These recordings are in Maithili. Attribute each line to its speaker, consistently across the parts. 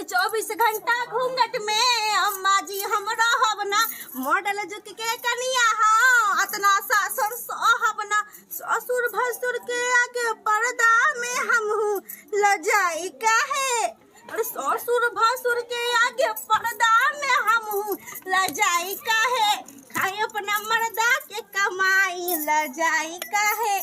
Speaker 1: 24 घंटा घूंघट में अम्मा जी हम रहब ना मॉडल जुग के कनिया हाँ अतना सासुर सहब ना ससुर भसुर के आगे पर्दा में हमहू लजाई काहे अरे ससुर भसुर के आगे पर्दा में हमहू लजाई काहे खाए अपना मर्दा के कमाई लजाई काहे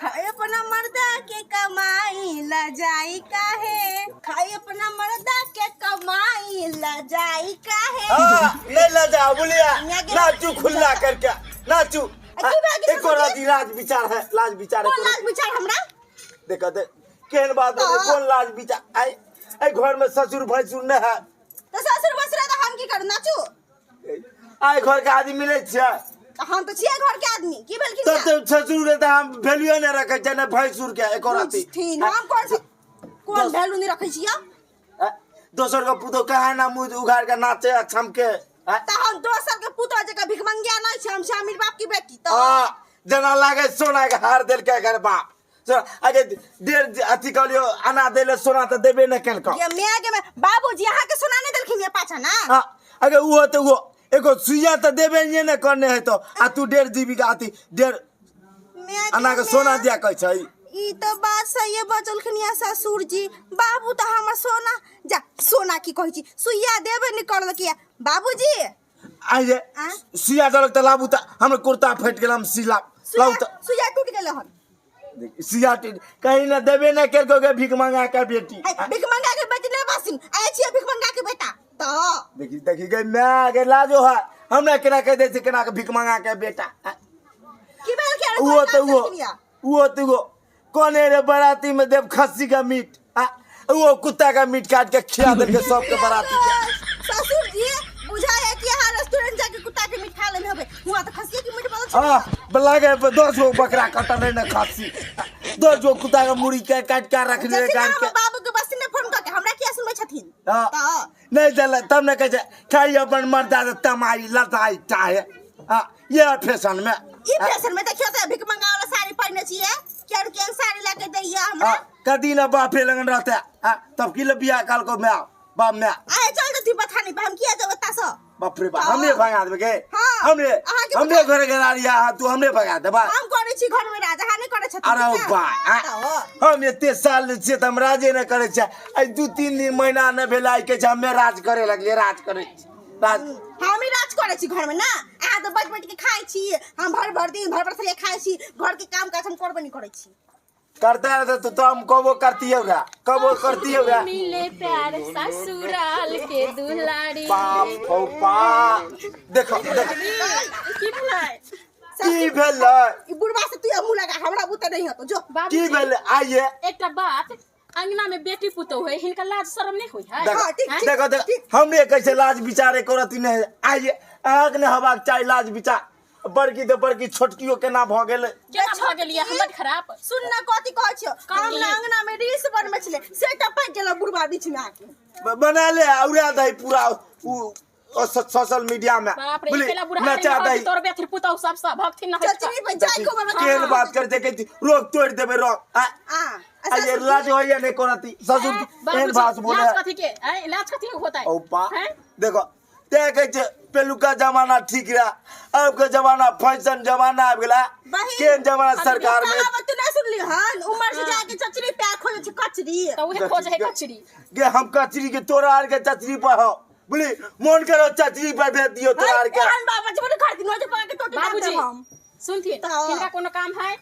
Speaker 1: खाए अपना मर्दा के कमाई लजाई काहे खाए अपना मर्दा के कमाई लजाई काहे।
Speaker 2: हाँ, नहीं लजा बोलिया नाचू खुला करके नाचू।
Speaker 1: की भए गेल
Speaker 2: एक और
Speaker 1: ससुर जी?
Speaker 2: लाज विचार है, लाज विचार है।
Speaker 1: कोन लाज विचार हमरा?
Speaker 2: देखो देख केहन बात बोले,
Speaker 1: हाँ।
Speaker 2: कोन लाज विचार? आइ एहि घर में ससुर भैंसुर नहीं है।
Speaker 1: तो ससुर भैंसुर है तो हम की करू नाचू?
Speaker 2: आइ घर के आदमी मिले छियै।
Speaker 1: तो हम तो छियै घर के आदमी, की भेलखिन?
Speaker 2: तब तो ससुर के तऽ हम वैल्यू नहीं रखै छियै, नहि भैंसुर के एको रति।
Speaker 1: बुझथिन हम कोन कोन वैल्यू नहीं रखै छियै?
Speaker 2: दोसर के पुतोह कहाँ ना मुँह उघार के नाचे आ छमके।
Speaker 1: तऽ हम दोसर के पुतोह जकाँ भिखमंगिया नहीं छी, हम छी अमीर बाप की बेटी। तऽ
Speaker 2: जेना लागे सोना के हार देलकै एकर बाप। अरे डेढ़ अथी कहलियो अना देले सोना तऽ देबे नहि केलकौ।
Speaker 1: ये my के बाबूजी अहाँ के सोना नहीं देलखिन ये पाछा ना?
Speaker 2: हाँ, अरे उहो तऽ उहो एगो सुइया तऽ देबे नहीं ने करने है तो आ तू 1.5 जीबी के अथी 1.5
Speaker 1: my के
Speaker 2: अना के सोना
Speaker 1: my.
Speaker 2: दिया कहै छै।
Speaker 1: ई तो बात सही है बचलखिन या ससुर जी। बाबू तो हमर सोना जा सोना की कहै छी सुइया देबे नहीं करलक या बाबूजी।
Speaker 2: आइ जे
Speaker 1: आँ?
Speaker 2: सुइया देलक तऽ लाबू तऽ हमर कुर्ता फटि गेल, हम सिला लाबू तऽ
Speaker 1: सुइया टूटि गेल हन।
Speaker 2: सुइया टूटि कहीं ने देबे नहि केलको गे भीख मंगा के बेटी।
Speaker 1: है, भीख मंगा के बेटी नहि बसिन आइ छियै भीख मंगा के बेटा तऽ।
Speaker 2: देखी देखी गे my गे लाजो है हमरा केना कहि दै छै केना के भीख मंगा के बेटा।
Speaker 1: की भेल के?
Speaker 2: उहो
Speaker 1: कोन
Speaker 2: तऽ
Speaker 1: काम
Speaker 2: उहो
Speaker 1: केलखिन या?
Speaker 2: उहो तऽ उहो कोने रे बराती में देव खस्सी का मीट आ वो कुत्ता का मीट काट के खिला देलकै सबके बराती के।
Speaker 1: ससुर जी बुझा है कि अहाँ रेस्टोरेंट जाके कुत्ता के मीट खा लेने होबे, हुआं तऽ खस्सिए के मीट बनल छै।
Speaker 2: हाँ, लागे 10 गो बकरा कटल रहे ने खस्सी, 10 गो कुत्ता के मुड़ी के काट के रखने
Speaker 1: जखन
Speaker 2: काट
Speaker 1: हमर
Speaker 2: के।
Speaker 1: बाबू के बस में फोन करके हमरा किया सुनबै छथिन?
Speaker 2: हाँ।
Speaker 1: तऽ
Speaker 2: नहीं चले तब ने कहै छै खाई अपन मर्दा से तमाई लताई चाहे। हाँ, ये फैशन में।
Speaker 1: ई फैशन में देखियो तऽ भिख मंगा वाला साड़ी पहिने छियै, केहन केहन साड़ी ला के दैया हमरा।
Speaker 2: हाँ, कदी ना बापे लगन रहते। हाँ, तब की ले बियाह काल को मैं बाप मैं।
Speaker 1: आए चल जती बथानी पर हम किया जब ओता से।
Speaker 2: बाप रे बाप,
Speaker 1: हाँ।
Speaker 2: हमरे भगा देबे के?
Speaker 1: हाँ।
Speaker 2: हमरे,
Speaker 1: अहाँ के
Speaker 2: हमरे
Speaker 1: बता-
Speaker 2: घर के रारिया, हाँ, तू हमरे भगा देबा।
Speaker 1: हम करै छी घर में राज, अहाँ नहि करै छथिन।
Speaker 2: अरे
Speaker 1: ठीक है?
Speaker 2: बा, आ,
Speaker 1: तऽ
Speaker 2: हम एते साल छियै तऽ हम राजे नहि करै छियै। आइ 2-3 दिन महीना नहि भेलै, आइ कहै छै हमे राज करे लगलियै, राज करै छी। राज।
Speaker 1: हम ही राज करै छी घर में ना, अहाँ तऽ बैठ बैठ के खाइ छी, हम भर भर दिन भर भर थरिया खाइ छी, घर के काम काज हम करबे नहि करै छी।
Speaker 2: करते रहते तो, तो हम कबो करती होगा, कबो करती होगा।
Speaker 3: मिले प्यार ससुराल के दुलारी।
Speaker 2: बाप हो बाप, देखो देखो।
Speaker 3: की भेलै?
Speaker 2: की भेलै?
Speaker 1: ई बुढ़बा से तू मुँह लगा, हमरा बुते नहीं होतो जो।
Speaker 3: बाबूजी,
Speaker 2: की भेलै? आइए।
Speaker 3: एकटा बात, अंगना में बेटी पुतोह है, हिनका लाज शरम नहीं होई है?
Speaker 2: देखो,
Speaker 1: हाँ, ठीक, ठीक,
Speaker 2: देखो, देखो,
Speaker 1: ठीक।
Speaker 2: हमरे कैसे लाज विचारे करती नहीं। आइए, अहाँके नहि हेबाक चाही लाज विचार। बड़की तऽ बड़की छोटकियो केना भऽ गेलै?
Speaker 3: केना भऽ गेलियै हमर खराब?
Speaker 1: सुन ना कथी कहै छियौ,
Speaker 3: कथी?
Speaker 1: हम ना अंगना में रील्स बनबै छलियै, से टपकि गेलौ बुढ़बा बीच में आके।
Speaker 2: बना ले, उड़ा दही पूरा उ सोशल मीडिया में।
Speaker 3: बाप रे,
Speaker 2: बुझली?
Speaker 3: अकेला बुढ़ा
Speaker 2: नचा
Speaker 3: के
Speaker 2: दही।
Speaker 3: तोर बेथि पुतौह सब सब भक्ति न होइत।
Speaker 1: चचरी पे जाय को बना।
Speaker 2: केहन बात कर छै, कहै छी, रोग तोड़ि देबै रोग। आ,
Speaker 1: आ,
Speaker 2: आ ये लाज होइया नहि करती। ससुर
Speaker 3: बाबूजी,
Speaker 2: एहन भाष बोले।
Speaker 3: लाज कथी के? ऐं, लाज कथी के होतै?
Speaker 2: औ बा,
Speaker 3: हैं?
Speaker 2: देखो, तें कहै छै पहिलुका जमाना ठीक रहा, अब के जमाना फैशन जमाना आबि गेला।
Speaker 1: बहिन,
Speaker 2: केहन जमाना
Speaker 3: अभी
Speaker 2: सरकार में।
Speaker 1: कहावत तू नहीं सुनली हन, उमर से जाके चचरी पे खोजे छै कचरी।
Speaker 3: तऽ उहे खोजे है कचरी।
Speaker 2: गे हम कचरी के तोरा आर के चचरी पर हो, बुझली? मोन करो चचरी पर भेज दियो तोरा आर के।
Speaker 1: एहन बाबा जी घर दिन जे पकड़ के टोटी डाल
Speaker 3: बाबूजी,
Speaker 1: देब हम।
Speaker 3: सुनथिन,
Speaker 1: तऽ।
Speaker 3: हिनका कोनो काम है?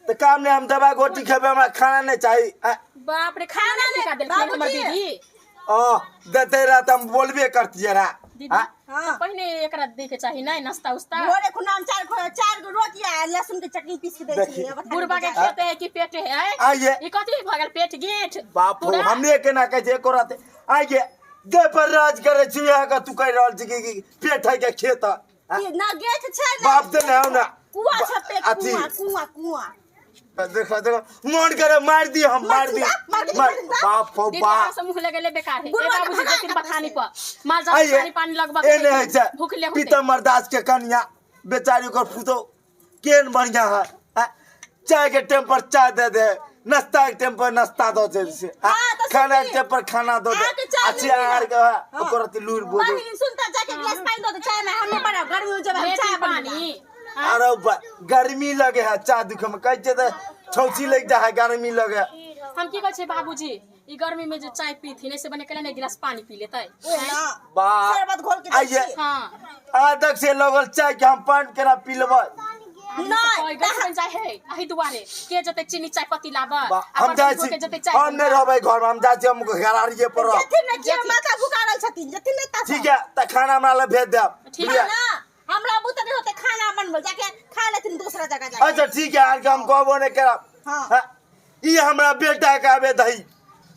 Speaker 2: तऽ काम नहीं, हम दवा गोटी खेबै, हमरा खाना नहीं चाही। आ,
Speaker 3: बाप रे, खाना नहीं निकाल देलखिन हमर
Speaker 1: बाबूजी।
Speaker 3: दीदी।
Speaker 2: ओ, देते रह तऽ हम बोलबे करतियै रह।
Speaker 3: दीदी,
Speaker 2: आ?
Speaker 1: हाँ।
Speaker 3: तऽ पहिने एकरा दै के चाही नहि नाश्ता उस्ता।
Speaker 1: भोरे खुना हम चार गो रोटी आ लहसुन के चटनी पीस के दै
Speaker 2: देखी।
Speaker 1: छलियै, बता
Speaker 3: बुढ़बा के
Speaker 1: दे।
Speaker 3: खेते है कि पेटे है? आँय?
Speaker 2: आइए।
Speaker 3: ई कथी भऽ गेल पेट गेठ?
Speaker 2: बाप हो,
Speaker 3: पूरा?
Speaker 2: हमरे केना कहै छै एको रात। आइए, दे पर राज करै छी, यहाँ के तू कहि रहल छी कि पेट है के खेत है। आ?
Speaker 1: की ना गेठ छै ना।
Speaker 2: बाप तऽ नहि हो ना।
Speaker 1: कुआं छै पेट,
Speaker 2: अथी।
Speaker 1: कुआं, कुआं, कुआं।
Speaker 2: देखो, देखो, मन करे मार दिए हम, मार दिए।
Speaker 1: मार दिए,
Speaker 2: मार
Speaker 1: मार दिए।
Speaker 2: बाप हो
Speaker 3: दीदी,
Speaker 2: बाप।
Speaker 3: अहाँ से मुँह लगेले बेकार है। ए
Speaker 1: बुढ़वा के
Speaker 3: बाबूजी,
Speaker 1: भगा
Speaker 3: जेथिन
Speaker 1: के
Speaker 3: बथानी पर। माल जाल
Speaker 2: आइए,
Speaker 3: पानी पानी लगबा के
Speaker 2: एने होइ छै।
Speaker 3: भूख ले होतै।
Speaker 2: पीतम्बर दास के कनिया बेचारी ओकर पुतोह केहन बढ़िया है। आ, चाय के टाइम पर चाय दे दे, नाश्ता के टाइम पर नाश्ता दऽ दे से। आ,
Speaker 1: हाँ, तऽ
Speaker 2: खाना
Speaker 1: सुनी।
Speaker 2: के पर खाना दो दे
Speaker 1: अहाँके चाय
Speaker 2: अच्छी
Speaker 1: नहि
Speaker 2: आर
Speaker 1: मिलत।
Speaker 2: के ओकर अथी लूर बोझ
Speaker 1: बहिन सुन त जाके गिलास पानी दो दे चाय में हम नहीं बनाब गर्मी हो जब हम
Speaker 3: लेथिन
Speaker 1: चाय
Speaker 3: पानी
Speaker 1: पानी
Speaker 2: अरे गर्मी लगे है चाह दुख में कहै छै तऽ छौची लग जा है गर्मी लगे
Speaker 3: हम की कहै छै बाबूजी ई गर्मी में जे चाय पीथिन ऐसे बने केला ने एक गिलास पानी पी लेतै
Speaker 1: ओए ना
Speaker 2: बा
Speaker 1: शरबत घोल के दै
Speaker 2: आइए।
Speaker 1: छी
Speaker 3: हाँ
Speaker 2: आदक से लगल चाय के हम पान केना पी लेबै
Speaker 1: नहीं
Speaker 3: गैस बन जाए है एही दुआरे के जते चीनी चाय पत्ती लाबऽ
Speaker 2: बा,
Speaker 3: आ
Speaker 2: हम
Speaker 3: बर्तन
Speaker 2: जाइ
Speaker 3: धो
Speaker 2: छी
Speaker 3: के जते चाय
Speaker 2: हम नहि रहबै घर में हम जाइ छी हम घरारिये पर रहब
Speaker 1: जथिन ने जे माथा भुकारल छथिन जथिन ने ता
Speaker 2: ठीक है तऽ खाना हमरा लए भेज देब
Speaker 3: ठीक
Speaker 2: बुझलियै?
Speaker 1: ना हमरा बुते नहीं होते खाना बनबो जाके खा लेथिन दूसरा जगह जाके
Speaker 2: अच्छा ठीक है आर के हम कहबो नहि करब
Speaker 1: हाँ।
Speaker 2: हाँ, ई हमरा बेटा के आबे दही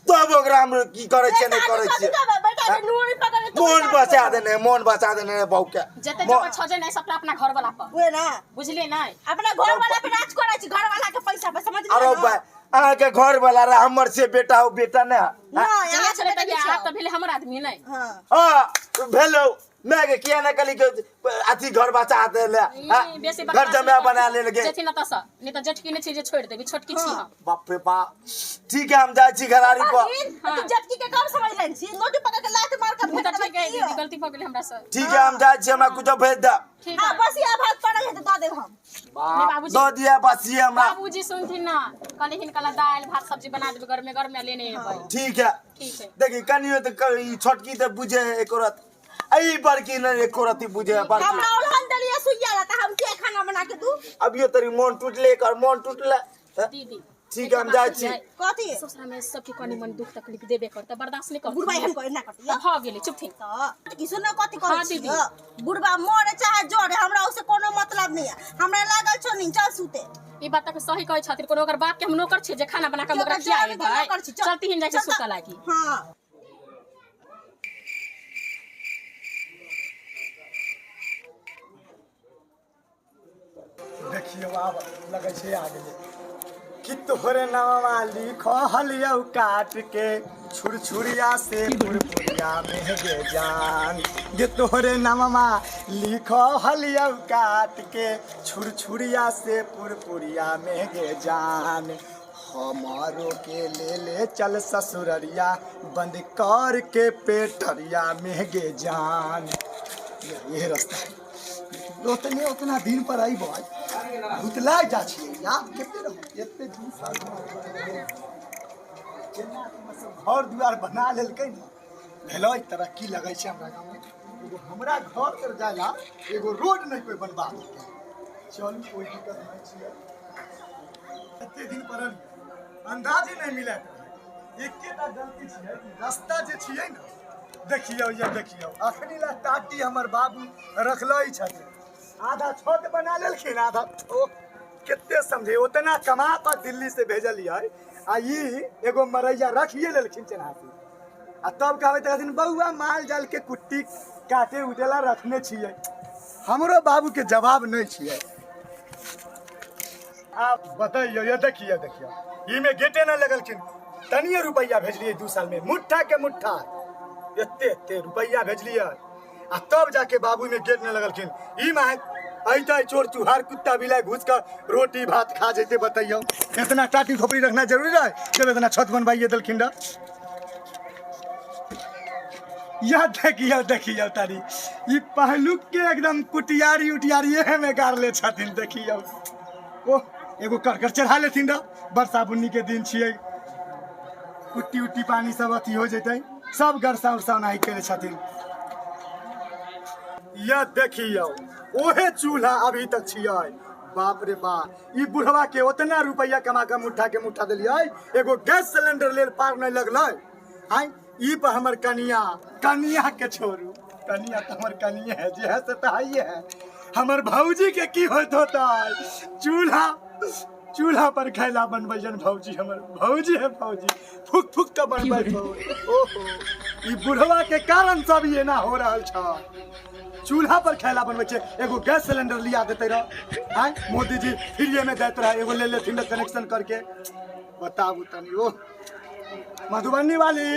Speaker 2: तब ओकरा हम की करै छियै नहि करै छियै
Speaker 1: बेटा के नूरी पकड़ के
Speaker 2: मोन बचा देने मोन बचा देने रे बहू के
Speaker 3: जते जमा छजे नहीं सबटा अपना घर वाला पर
Speaker 1: वे ना
Speaker 3: बुझलिए नहीं
Speaker 1: अपना घर वाला पे राज करै छी घर वाला के पैसा पे समझ
Speaker 2: अरे भाई अहाँके घर वाला रहे हमर से बेटा हो बेटा नहि
Speaker 1: ना
Speaker 3: जहिया
Speaker 1: यहाँ
Speaker 3: छलै
Speaker 1: से
Speaker 3: तहिया
Speaker 1: बेटा
Speaker 3: आब तऽ भेलै हमर आदमी नहीं
Speaker 1: हां
Speaker 2: हाँ भेलो मैं के किया ना कहली के अथी घर बचा दे ले हाँ?
Speaker 3: ई बेसी
Speaker 2: घर
Speaker 3: बकवास
Speaker 2: जमा
Speaker 3: नहि
Speaker 2: बना
Speaker 3: करथिन।
Speaker 2: ले लगे
Speaker 3: जेथिन एतऽ सँ नहि तऽ जेठकी नहि छै जे छोड़ि देबी छोटकी छी हम
Speaker 2: बाप रे बाप ठीक है हम जाइ छी घरारी पर
Speaker 1: बहिन तू जटकी के कम समझ लेन छी नोटी पकड़ के लात मार के
Speaker 3: ओ
Speaker 1: फेंक
Speaker 3: तऽ
Speaker 1: देबै
Speaker 3: ठीक है
Speaker 1: की
Speaker 3: दीदी गलती भऽ गेलै हमरा सँ
Speaker 2: ठीक है हम जाइ छी हमरा कुछो भेज दे
Speaker 3: ठीक
Speaker 1: हां
Speaker 3: है
Speaker 1: बस ये भात पड़ल है तो दऽ देब हम
Speaker 3: नहि बाबूजी
Speaker 2: दऽ दिया बस ये हमरा
Speaker 3: बाबूजी सुनथिन ना कहले हिनका ला दालि भात सब्जी बना देबै गरमे गरमे लेने एबै
Speaker 2: ठीक है
Speaker 3: ठीक है
Speaker 2: देखी कनियो तऽ ई छोटकी तऽ बुझे है एको रत ई बड़की नहि एको रति बुझे है बड़की
Speaker 1: हमरा ओलहन देलिए सुइया ला त हम के खाना बना के दू
Speaker 2: अभियो तरी मोन टूटले एकर मोन टूटले हैं?
Speaker 3: दीदी
Speaker 2: ठीक है हम जाइ छी
Speaker 1: कथी
Speaker 3: ससुरा में सबके कनी मन दुख तकलीफ देबे करतै बर्दाश्त नहीं करतै
Speaker 1: बुढ़बा एहन करे ना करती
Speaker 3: भऽ गेलै चुप थिन
Speaker 1: तऽ की सुन कथी कहै
Speaker 3: हाँ,
Speaker 1: छी
Speaker 3: दीदी।
Speaker 1: बुढ़बा मरे चाहे जरे हमरा उसे कोनो मतलब नहीं है हमरा लागल छौ नींद चल सुते
Speaker 3: ई बात तक सही कहै छथिन कोनो ओकर बाप के हम नौकर छियै जे खाना बना के हम ओकरा
Speaker 1: ओकर
Speaker 3: खियाएबै
Speaker 1: जरे के नौकर छी, चल।
Speaker 3: चलती हिन जाइ छै
Speaker 1: चल तऽ-
Speaker 3: सुतऽ लागी
Speaker 1: हाँ
Speaker 4: देखियौ आब लगै छै आ गेलै कि तोहरे नामवा लिखलियौ काट के छुरछुरिया से पुरपुरिया में गे जान गे तोहरे नामवा लिखलियौ काट के छुरछुरिया से पुरपुरिया में गे जान हमारो के ले ले चल ससुररिया बंद कर के पेटरिया में गे जान ये रास्ता है ओतने उतना दिन पर अयबै भुतला जा छियै याद कते रहू एते दू साल केना सब घर दुआर बना लेलकै ने भेलै तरक्की लगै छै हमरा गाँवमे एगो हमरा घर तर जाय ला एगो रोड नहि कोइ बनबा देलकै चलू कोइ दिक्कत नहि छियै एते दिन पर अन्दाजे नहि मिलत रहै एकेटा गलती छियै कि रास्ता जे छियै ने देखियौ ये देखियौ अखनी ला टाटी हमर बाबू रखले छथिन आधा छत बना लेलखिन आधा ओ कते समझे उतना कमा कऽ दिल्ली से भेजलियै आ ई एगो मरैया रखिए लेलखिन चेन्हासी आ तब कहबै तऽ कहथिन बौआ माल जाल के कुट्टी काटे उटेला रखने छियै हमरो बाबूके जवाब नहि छियै आप बतैयौ ये देखियौ देखियौ ई में गेटे न लगलखिन तनिए रुपैआ भेजलियै 2 साल में मुट्ठा के मुट्ठा एते एते रुपैआ भेजलियै आ तब जाके बाबू में गेट न लगलखिन ई में अइतै चोर चुहार कुत्ता बिलाइ घुस कऽ रोटी भात खा जैते बतैयौ इतना टाटी खोपड़ी रखना जरूरी रहै जब इतना छत बनवाइए देलखिन रह यह देखियौ देखियौ तारी ई पहलुक के एकदम कुटियारी उटियारी एहे में गाड़ले छथिन देखियौ ओह एगो करकर चढ़ा लेथिन रह बरसा बुन्नी के दिन छियै कुट्टी उट्टी पानी सब अथी हो जेतै सब गरसा उरसा ओनाही केने छथिन यह देखियौ ओहे चूल्हा अभी तक छियै बाप रे बाप ई बुढ़वा के ओतना रुपैआ कमा कऽ मुट्ठा के मुट्ठा देलियै एगो गैस सिलेंडर लेल पार नहि लगलै आँय ई पर हमर कनिया कनिया के छोड़ू कनिया तऽ हमर कनिये है जे है से तऽ हइये है हमर भौजी के की होइत होतै चूल्हा चूल्हा पर खैला बनबै जन भौजी हमर भौजी है भौजी फुक फुक के बनबै ओहो ई बुढ़वा के कारण सब एना हो रहल छ चूल्हा पर खैला बनबै छै एगो गैस सिलेंडर लिया देते रह आँय मोदी जी फ्रीए में दैत रहे एगो ले लेथिन कनेक्शन करके बताबू तनी ओ मधुबनी वाली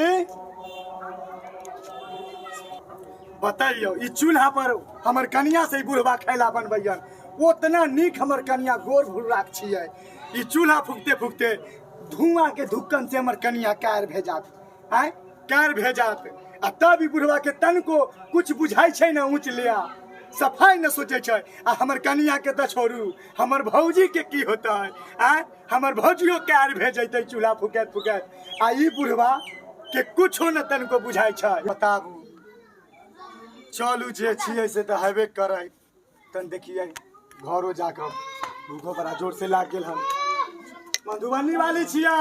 Speaker 4: बतैयौ ई चूल्हा पर हमर कनिया से ई बुढ़वा खैला बनबैयन ओतना नीक हमर कनिया गोर भुर्राक छियै ई चूल्हा फूकते फूकते धुआं के धुक्कन से हमर कनिया कार भेजात आय कार भेजात आ तब ई बुढ़वा के तनको कुछ बुझाइ छै ने ऊँच लिया सफाइ न सोचै छै। आ हमर कनिया के तऽ छोड़ू, हमर भौजी के की होतै? आय हमर भौजियो कार भेजैतै चूल्हा फुकैत फुकैत, आ ई बुढ़वा के कुछो न तनको बुझाइ छै। बताबू चलू जे छियै से तऽ हेबे करै। तन देखियै घरो जाकऽ भूखो बड़ा जोर से लाग गेल हन। मधुबनी वाली छियै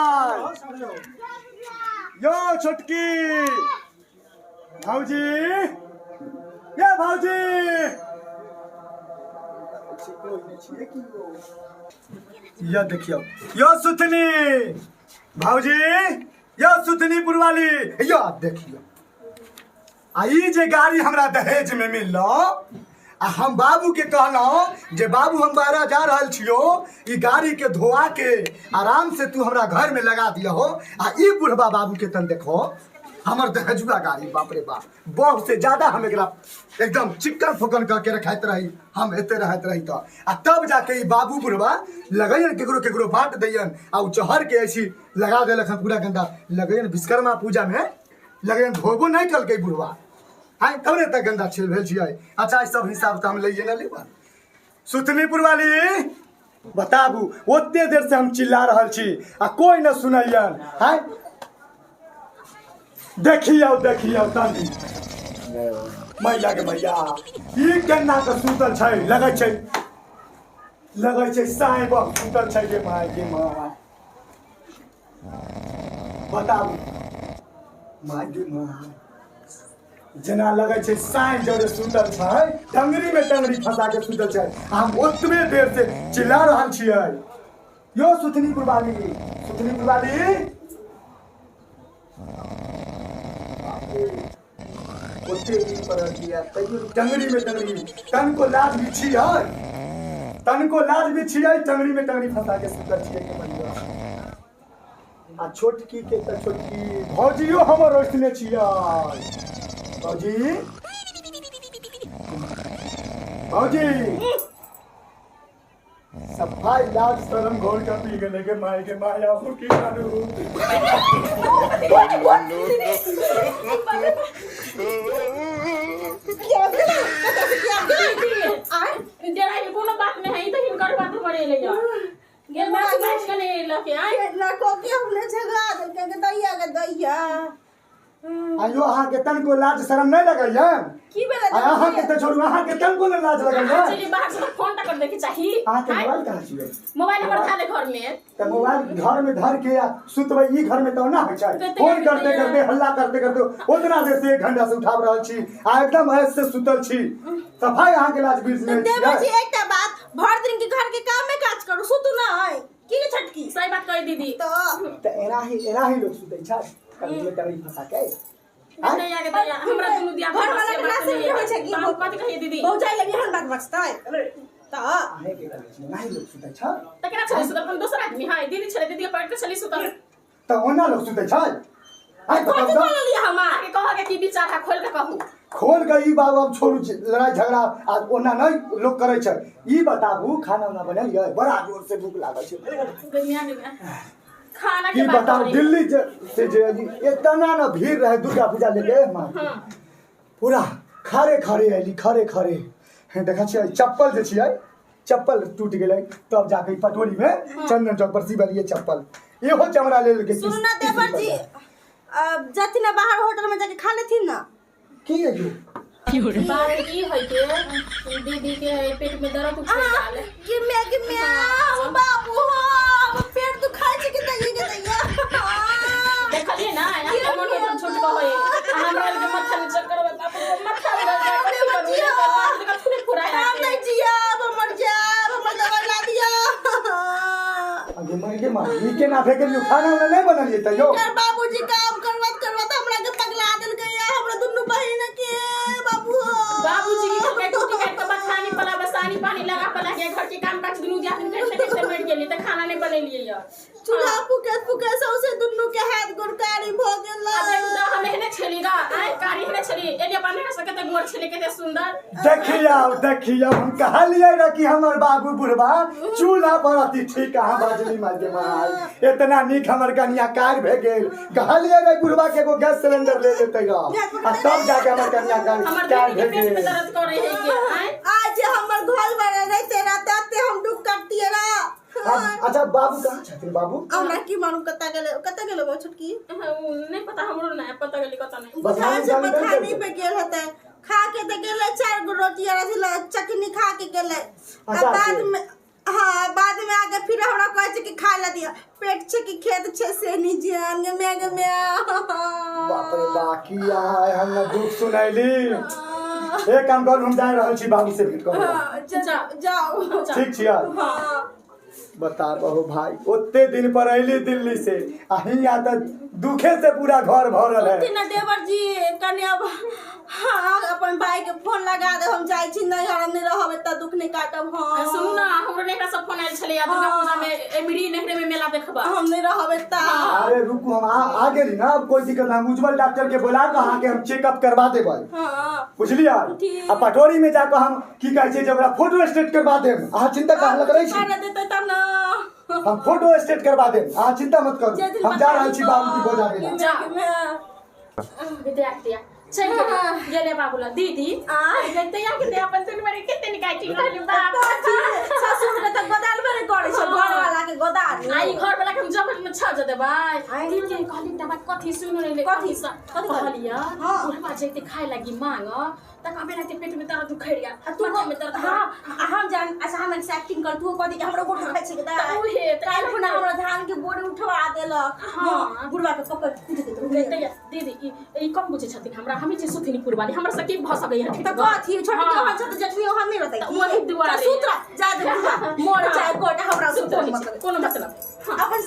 Speaker 4: यो छोटकी भौजी, ये भौजी यो देखियौ यो सुथनी भौजी, यो सुथनी पुरवाली यो देखियौ। आ ई जे गाड़ी हमरा दहेज में मिललो, आ हम बाबू के कहलहुँ जे बाबू हम बाहर जा रहल छियो, ई गाड़ी के धोआ के आराम से तू हमरा घर में लगा दिया हो। आ ई बुढ़बा बाबू के तन देखो हमर दहेजुआ गाड़ी, बाप रे बाप, बहुत से ज्यादा हम एकरा एकदम चिक्कन फुकन करके रखैत रही, हम एते रहत रही तो। आ तब जाके ई बाबू बुढ़बा लगैयन केकरो केकरो बांट दैयन, आ उ चहर के ऐसी लगा देलक हन पूरा गंदा लगैयन। विश्वकर्मा पूजा में लगैयन धोबो नहीं कलकै बुढ़वा, आइ तब ने एते गंदा छेल भेल छियै। अच्छा ई सब हिसाब तऽ हम लैये ने लेब। सुतनीपुर वाली बताबू ओते देर से हम चिल्ला रहल छी आ कोई न सुनैयन। आइ देखियौ देखियौ तनी मैया के मैया ई केना के सुतल छै, लगै छै लगै छै साँइ बम सुतल छै गे माय गे माय। बताबू माय गे माय, जेना लगै छै साँइ जरे सुतल छै, टंगरी में टंगरी फंसा के सुतल छै। आ हम ओतबे देर से चिल्ला रहल छियै यो सुथनीपुर वाली, सुथनीपुर वाली। ओते दिन पर दिया तैयो टंगरी में टंगरी, तनको लाज भी छियै, तनको लाज भी छियै, टंगरी में टंगरी फंसा के सुतल छियै के मैया। आ छोटकी के तऽ छोटकी भौजियो हमर ओइसने छियै। भौजी भौजी सफाई लाज शरम घोर के पी गेलै के माय के माय, आब की करू?
Speaker 3: डेराइ के कोनो बात नहीं है, ई तऽ हिनकर बात पर एलै या गेल माछ माछ के नहीं लके आय
Speaker 1: लड़को के हमने झगड़ा देलकै के दैया के दैया।
Speaker 4: आयो अहाँ के तनको लाज शरम नहीं लगैया?
Speaker 1: की भेलै?
Speaker 4: आ अहाँ के तऽ छोड़ू, अहाँ के तनको ने लाज लगैया?
Speaker 3: चलिए बाहर से फोन टा कर देके चाही।
Speaker 4: अहाँ के मोबाइल कहाँ छियै?
Speaker 3: मोबाइल हमर था ले घर में।
Speaker 4: तऽ मोबाइल घर में धर के आ सुतबै ई घर में तऽ ओना होइ छै।
Speaker 3: कते
Speaker 4: फोन करते
Speaker 3: कते
Speaker 4: करते हल्ला करते करते उतना देर से 1 घंटा से उठा रहल छी आ एकदम ऐसे से सुतल छी। सफाई अहाँ के लाज बीच में
Speaker 1: देवर जी एकटा बात, भर दिन के घर के काम में काज करू सुतू नहीं की रे छटकी?
Speaker 3: सही बात कही दीदी।
Speaker 1: तो
Speaker 4: तऽ एना ही लोग सुतै छै कभी में टंगरी फंसा के।
Speaker 3: नहीं आगे दैया हमरा दुनू दिया
Speaker 1: घर वाला के नाश नहीं होइ छै की?
Speaker 3: हम कथि कहिए दीदी?
Speaker 1: भौजाई लगी हन बात बचतै तऽ
Speaker 4: अहें के कहै छी, एना ही लोग सुतै छै।
Speaker 3: तऽ केना छलै सुतल? हम दोसर आदमी है दीदी छलै, दीदी के पकड़ के छलै सुतल।
Speaker 4: तऽ ओना लोग सुतै छै? आइ
Speaker 3: कथि
Speaker 4: बताउ तऽ।
Speaker 3: बोललियै हम अहाँके? कहऽ के की विचार है, खोल के कहू।
Speaker 4: खोल के ई बात अब छोड़ू, लड़ाई झगड़ा आ ओना नहीं लोग करै छै। ई बताबू खाना उना बनेलियै? बड़ा जोर से भूख लागल छै।
Speaker 3: गर्मिया गर्मिया खाना
Speaker 4: की
Speaker 3: के बात
Speaker 4: बताउ
Speaker 3: करी।
Speaker 4: दिल्ली से जे इतना न भीड़ रहे दुर्गा पूजा लेके माँ पूरा खड़े खड़े अयली, खड़े खड़े। हे, देखै छियै चप्पल जे छियै चप्पल टूटि गेलै, तब जाके पटोरी में चंदन चौक पर सिबलियै चप्पल। इहो चमड़ा ले लेलकै।
Speaker 1: सुनू ना देवर जी, अब जाथिन ना बाहर होटल में जाके खा लेथिन ना।
Speaker 4: की है जो?
Speaker 3: बात की है के दीदी के पेट में दर्द उठे गेल।
Speaker 1: गिम्या गिम्या बाबू हो, अब पेट दुखाय छै के दैया के दैया।
Speaker 3: देखलिए ना यहाँ मन में छोट को होय, आ हमरा लगे माथा में चक्कर होय, बाप रे माथा में दर्द है, कथी करू? ये करवा, कथी नहीं पूरा है।
Speaker 1: हम नहीं जियब, हम मर जायब, हमर दवाई ला दिया।
Speaker 4: अगे मर गे मां, ई केना फेकलियो? खाना उना नहीं बनलिए तैयो?
Speaker 1: कर बाबूजी काम करवत करवत हमरा के पगला देलकै या हमरा दुनू बहिन के बाबू हो।
Speaker 3: बाबूजी की कहै कुटी काट के बखानी पला बसानी पानी लगा पला के घर के काम काज दुनू दिया दिन करते करते मर गेली, त खाना नहीं बनेलिए या।
Speaker 1: चूल्हा फुके फुके सौंसे दुनू के हाथ गोरकारी भऽ गेल
Speaker 3: आ देखू तऽ हम एहने छली गा आय कारी एहने छली एलिया बने सके तऽ गोर छली कते सुंदर।
Speaker 4: देखियौ देखियौ, हम कहलियै रह कि हमर बाबू बुढ़बा चूल्हा पर अति ठीक। अहाँ बजली माय माय, इतना नीक हमर कनिया कार भए गेल। कहलियै रे बुढ़बा के एगो गैस सिलेंडर ले लेतै रह आ तब जाके हमर कनिया कार
Speaker 3: हमर
Speaker 4: कार
Speaker 3: दीदी के
Speaker 4: भए
Speaker 3: पेट में
Speaker 4: गेल।
Speaker 3: दर्द करे है के आय।
Speaker 1: आज हमर घर वाला रहते रहते ते हम दुख करतिए रह।
Speaker 4: अच्छा बाबू कहाँ छथिन बाबू?
Speaker 1: हमरा की मालूम कतऽ गेलै, कतऽ गेलै वो छोटकी?
Speaker 3: हाँ, उ नहीं पता, हमरो नहीं पता गेली कतऽ नहीं।
Speaker 4: बस
Speaker 1: बुझाइ छै
Speaker 4: हम जानी
Speaker 1: बथानी
Speaker 4: नहि
Speaker 1: पे गेल हेतै। खा के तऽ गेलै 4 गो रोटी आर अथी चटनी खा के गेलै। आ
Speaker 4: अचार
Speaker 1: बाद
Speaker 4: के?
Speaker 1: में हाँ, बाद में आके फिर हमरा कहै छै कि खाय ला दिया। पेट छै कि खेत छै से नहीं जान गे मैं गे मैं।
Speaker 4: बाप रे बा, की अहाँ एहन न दुख सुनैली। एक काम करू, हम जा रहल छी बाबू से भेंट करू।
Speaker 1: हाँ, जाओ।
Speaker 4: ठीक छियै?
Speaker 1: हाँ।
Speaker 4: बता बहू भाई, ओते दिन पर अयली दिल्ली से आ हियाँ तऽ दुखे से पूरा घर भरल है।
Speaker 1: ना देवर जी कने अब हाँ अपन भाई के फोन लगा दे, हम जाइ छी नैहर, हम नहीं रहब एतऽ, दुख नहीं काटब।
Speaker 3: आ,
Speaker 1: हम
Speaker 3: सुनू ना, हमरो नैहरा सब फोन आयल छलै दुर्गा पूजा में एमरी नैहरे में मेला देखबा।
Speaker 1: हम नहीं रहब एतऽ।
Speaker 4: अरे रुकू, हम आ गेली ना, अब कोई दिक्कत ना। हम उज्जवल डॉक्टर के बोला कऽ अहाँके हम चेकअप करवा देबै।
Speaker 1: हाँ।
Speaker 4: बुझलियै?
Speaker 1: ठीक।
Speaker 4: आ पटोरी में जाकऽ हम की कहै छै जे ओकरा फोटो स्टेट करवा देब। अहाँ चिंता काहे करै छी?
Speaker 1: खाना देतै तब ना।
Speaker 4: हम फोटो स्टेट करवा देब, अहाँ चिंता मत
Speaker 1: जे
Speaker 4: करू।
Speaker 1: दिन
Speaker 4: हम जा रहल छी बाबू की बजाबे ला।
Speaker 3: जा।
Speaker 1: जा।
Speaker 3: विद्या चल गेले बाबू ला दीदी।
Speaker 1: आ?
Speaker 3: जते या के अपन तुन बड़े कते निकाय ठीक रहली बाप।
Speaker 1: ससुर के तऽ गोदालबे नहि करै छै, घर वाला के गोदाल।
Speaker 3: आई घर वाला के हम जब में छज देबै।
Speaker 1: आइ।
Speaker 3: दीदी कहली त बात कथी सुन ले।
Speaker 1: कथी?
Speaker 3: कथी से?
Speaker 1: कथी कहली?
Speaker 3: कहलिया
Speaker 1: हाँ।
Speaker 3: बुढ़वा जैते खाए लगी मांग त कहबे ना पेट में दर्द उखड़ गया,
Speaker 1: आ तू
Speaker 3: माथा में दर्द।
Speaker 1: हाँ, आ हम जान। अच्छा हम एक्टिंग कर, तू कह दे कि हमरो गोड़ खाइ छै के
Speaker 3: तऽ उहे तऽ
Speaker 1: काल्हि खुना हमरा धान के बोरी उठवा देलक।
Speaker 3: हाँ।
Speaker 1: बुढ़वा के पकड़ कूट देतौ।
Speaker 3: जैते दीदी ई कम बुझै छथिन हमरा, हमी जे सुथिनी पुरवाली, हमरा से की भऽ सकैया?
Speaker 1: तऽ कथी छोटकी ओहन छै तऽ जेठनी ओहन नहि रहतै
Speaker 3: तऽ
Speaker 1: की?
Speaker 3: ओही दुआरे।
Speaker 1: तऽ सूत रह, जा दे बुढ़वा मोर चाहे कोट, हमरा
Speaker 3: सुत
Speaker 1: कोनो
Speaker 3: रहै छी,
Speaker 1: मतलब
Speaker 3: कोनो मतलब।
Speaker 1: अपन